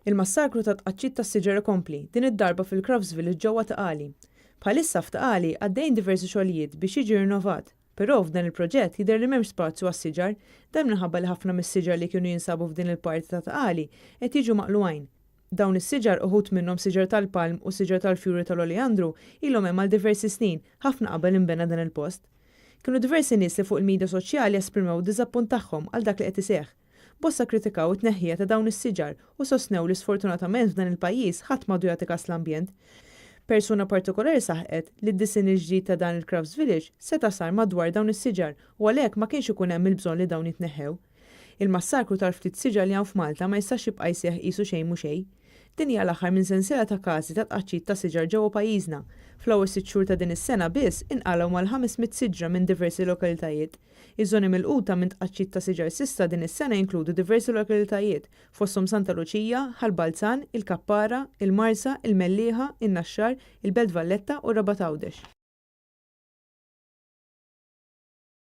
Il-massakru ta' tqaċċit tas-siġar ikompli, din id-darba fil-Crafts Village ġewwa Ta' Qali. Bħalissa f'Ta' Qali għaddejjin diversi xogħlijiet biex jiġi rinnovat. Però f'dan il-proġett jidher li m'hemmx spazju għas-siġar, dan minħabba li ħafna mis-siġar li kienu jinsabu f'din il-parti ta' Ta' Qali qed jiġu maqlugħin. Dawn is-siġar, uħud minnhom siġar tal-palm u siġar tal-fjuri tal-oleandru, ilhom hemm għal diversi snin, ħafna qabel inbena dan il-post. Kienu diversi nies li fuq il-midja soċjali esprimew d-diżappunt tagħhom għal dak li qed iseħħ. Bosta kkritikaw it-tneħħija ta' dawn is-siġar u sostnew li sfortunatament f'dan il-pajjiż ħadd m'għadu jagħti kas l-ambjent. Persuna partikolari saħqet li d-disinn il-ġdid ta' dan il-Crafts Village seta' sar madwar dawn is-siġar u għalhekk ma kienx ikun hemm il-bżonn li dawn jitneħħew. Il-massakru tal-ftit siġar li hawn f'Malta ma jistax jibqa' jseħħ qisu xejn mhu xejn. Din hija l-aħħar minn sensiela ta' każi ta' tqaċċit ta' siġar ġewwa pajjiżna. Fl-ewwel sitt xhur ta' din is-sena biss inqalgħu mal-500 siġra minn diversi lokalitajiet. Iż-żoni milquta minn tqaċċit ta' siġar s'issa din is-sena jinkludu diversi lokalitajiet, fosthom Santa Luċija, Ħal Balzan, il-Kappara, il-Marsa, il-Mellieħa, in-Naxxar, il-Belt Valletta u Rabat Għawdex.